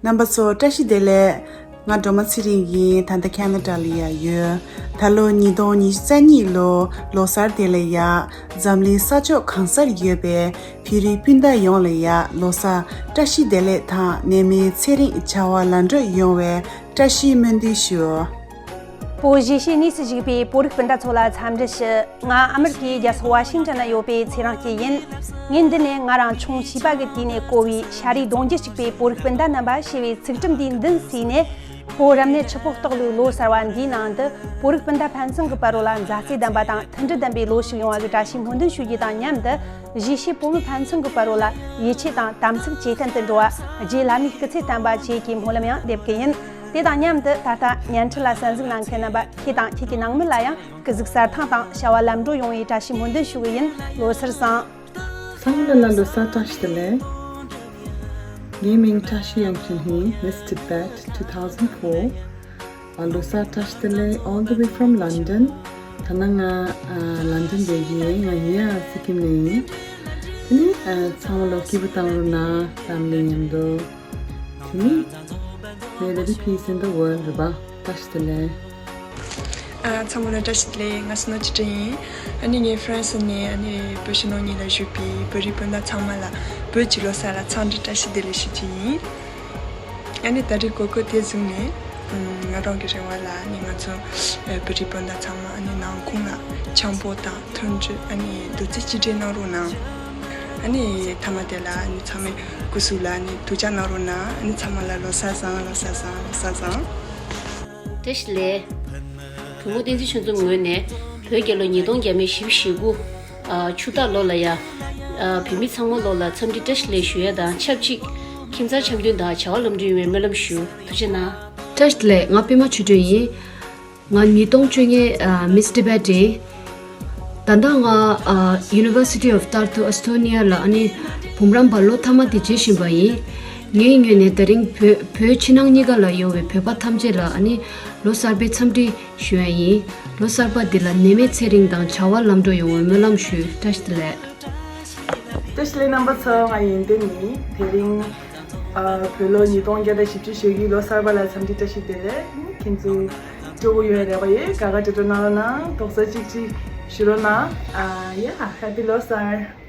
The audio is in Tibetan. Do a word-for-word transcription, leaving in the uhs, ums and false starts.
རྣམ་པ་ཚོ་བཀྲ་ཤིས་བདེ་ལེགས། ང་སྒྲོལ་མ་ཚེ་རིང་ཡིན། ད་ལྟ་ཁ་ན་ཌ་ལ་ཡ་ཡོད། ད་ལོ་ཉིས་སྟོང་ཉི་ཤུ་རྩ་གཉིས་ལོ་ལོ་གསར་བདེ་ལེགས་ཡ། འཛམ་གླིང་ས་ཕྱོགས་གང་སར་ཡོད་པའི་བོད་རིགས་སྤུན་ཟླ་ཡོངས་ལ་ཡ་ལོ་གསར་བཀྲ་ཤིས་བདེ་ལེགས་དང་ནད་མེད་ཚེ་རིང་བྱ་བ་ལམ་འགྲོ་ཡོང་བའི་བཀྲ་ཤིས་སྨོན་འདུན་ཞུ། བོད་གཞིས་བྱེས་གཉིས་སུ་བཞུགས་པའི་བོད་རིགས་སྤུན་ཟླ་ཚོ་ལ་འཚམས་འདྲི་ཞུ། ང་ཨ་མི་རི་ཀའི་རྒྱལ་ས་ཝ་ཤིང་ཊོན་ན་ཡོད་པའི་ཚེ་རིང་སྐྱིད་ཡིན། ངས་འདི་ནས་ང་རང་ཆུང་བྱིས་པ་གི་དུས་ནས་གོ་བའི་ཤ་རུས་གདུང་རྒྱུད་གཅིག་པའི་བོད་རིགས་སྤུན་ཟླ་རྣམ་པ་ཞེས་པའི་ཚིག་ཁྲིམས་འདིའི་མདུན་བསུས་ནས། བོད་རབ་གནས་ཆུ་ཕོ་སྟག་ལོའི་ལོ་གསར་བ་འདིའི་ནང་དུ་བོད་རིགས་སྤུན་ཟླ་ཕན་ཚུན་གྱི་བར་རོ་ལ་མཛའ་བརྩེ་ལྡན་པ་དང་མཐུན་སྒྲིལ་ལྡན་པའི་ལོ་ཞིག་ཡོང་བ་གི་བཀྲ་ཤིས་སྨོན་འདུན་ཞུ་རྒྱུ་དང་མཉམ་དུ། གཞིས་བྱེས་བོད་མི་ཕན་ཚུན་གྱི་བར་རོ་ལ་ཡིད་ཆེས་དང་དམ་ཚིག་ཇེ་བརྟན་དུ་འགྲོ་བ། རྗེ་བླ་མའི་སྐུ་ཚེ་བརྟན་པ་བཅས་ཀྱི་སྨོན་ལམ་ཡང་འདེབས་ཀྱི་ཡིན། དེ་དང་མཉམ་དུ་ད་ལྟ་བརྙན་འཕྲིན་ལ་གསན་གཟིགས་གནང་མཁན་རྣམ་པ་ཁྱེད་དང་ཁྱེད་ཀྱི་ནང་མི་ལ་ཡང་སྐུ་གཟུགས་གསལ་ཐང་དང་བྱ་བ་ལམ་འགྲོ་ཡོང་བའི་བཀྲ་ཤིས་སྨོན་འདུན་ཞུ་གི་ཡིན། ལོ་གསར་བཟང་། ཚང་མ་ལ་ལོ་གསར་བཀྲ་ཤིས་བདེ་ལེགས། ངའི་མིང་བཀྲ་ཤིས་དབྱངས་ཅན་ཡིན། Miss Tibet two thousand four། ཨ། ལོ་གསར་བཀྲ་ཤིས་བདེ་ལེགས། All the way from London། ད་ནང་ང་ཨ་ལན་ཌན་བསྡད་ཀྱི་ཡིན། ང་ཉེ་ཡ་སི་ཀིམ་ནས་ཡིན། དེ་ནི་ཨ་ཚང་མ་ལ་སྐྱིད་པོ་བཏང་རོགས་གནང་། ཕེ་མི་ལི་མཉམ་དུ། དེ་ནི་May there be peace in the world རེད་པ། བཀྲ་ཤིས་བདེ་ལེགས། ཨ། ཚང་མ་ལ་བཀྲ་ཤིས་བདེ་ལེགས། ང་སྣོ་ཅི་ཀྲི་ཡིན། ཨ་ནི་ངས་ཧྥ་རན་སི་ནས་ཨ་ནི་བོད་ཕྱི་ནང་གཉིས་ལ་བཞུགས་པའི་བོད་རིགས་སྤུན་ཟླ་ཚང་མ་ལ་བོད་ཀྱི་ལོ་གསར་ལ་འཚམས་འདྲི་བཀྲ་ཤིས་བདེ་ལེགས་ཞུ་རྒྱུ་ཡིན། ཨ་ནི་ད་རེས་གོ་སྐབས་དེ་བཟུང་ནས། ཨ། ང་རང་གི་རེ་བ་ལ་ཨ་ནི་ང་ཚོ་ཨ་བོད་རིགས་སྤུན་ཟླ་ཚང་མ་ཨ་ནི་ནང་ཁོངས་ལ་འཆམ་པོ་དང་མཐུན་སྒྲིལ། ཨ་ནི་རྡོག་རྩ་གཅིག་སྒྲིལ་གནང་རོགས་གནང་། ཨ་ནི་མཐའ་མ་དེ་ལ་ཨ་ནི་ཚང་མས་སྐུ་གཟུགས་ལ་ཨ་ནི་སྡུག་ཅག་གནང་རོགས་གནང་། ཨ་ནི་ཚང་མ་ལ་ལོ་གསར་བཟང་། ལོ་གསར་བཟང་། ལོ་གསར་བཟང་། བཀྲ་ཤིས་བདེ་ལེགས། བུ་མོ་བསྟན་འཛིན་ཆོས་འཛོམས་ངོས་ནས་བོད་རྒྱལ་ལོ་ཉིས་སྟོང་བརྒྱ་མེད་བཞི་བཅུ་ཞེ་དགུ། ཨ། ཆུ་སྟག་ལོ་ལ་ཡ། ཨ། བོད་མི་ཚང་མ་ལོ་ལ་འཚམས་འདྲི་བཀྲ་ཤིས་བདེ་ལེགས་ཞུ་ཡ་དང་ཆབས་ཅིག་ཁྱིམ་ཚང་འཆམ་མཐུན་དང་བྱ་བ་ལམ་འགྲོ་ཡོང་བའི་སྨོན་ལམ་ཞུ། ཐུགས་རྗེ་གནང་། བཀྲ་ཤིས་བདེ་ལེགས། ང་པད་མ་ཆོས་སྒྲོན་ཡིན། ང་ཉིས་སྟོང་བཅོ་ལྔའི་ཨ་Miss Tibet ཡིན། ད་ལྟ་ང་ཨ་University of Tartu Estonia ལ་ཨ་ནི་འབུམ་རམས་པ་ལོ་མཐའ་མ་དེ་བྱེད་བཞིན་པ་ཡིན། ངའི་ངོས་ནས་དེ་རིང་བོད་བོད་ཕྱི་ནང་གཉིས་ཀ་ལ་ཡོད་པའི་བོད་པ་ཐམས་ཅད་ལ་ཨ་ནི་ལོ་གསར་པའི་འཚམས་འདྲི་ཞུ་ཡ་ཡིན། ལོ་གསར་པ་འདི་ལ་ནད་མེད་ཚེ་རིང་དང་བྱ་བ་ལམ་འགྲོ་ཡོང་བའི་སྨོན་ལམ་ཞུ། བཀྲ་ཤིས་བདེ་ལེགས། བཀྲ་ཤིས་བདེ་ལེགས་རྣམ་པ་ཚོ། ང་ཡོན་ཏན་ཡིན། དེ་རིང་ཨ་བོད་ལོ་ཉིས་སྟོང་བརྒྱ་དང་བཞི་བཅུ་ཞེ་དགུའི་ལོ་གསར་པ་ལ་འཚམས་འདྲི་བཀྲ་ཤིས་བདེ་ལེགས། ཁྱེད་ཚོ་སྤྲོ་པོ་ཡོད་རེད་པ། ཡེ་དགའ་དགའ་སྤྲོ་སྤྲོ་གནང་རོགས་གནང་། རྡོག་རྩ་གཅིག་གཅིག་ཞུ་རོགས་གནང་། ཨ། ཡ། Happy ལོ་གསར།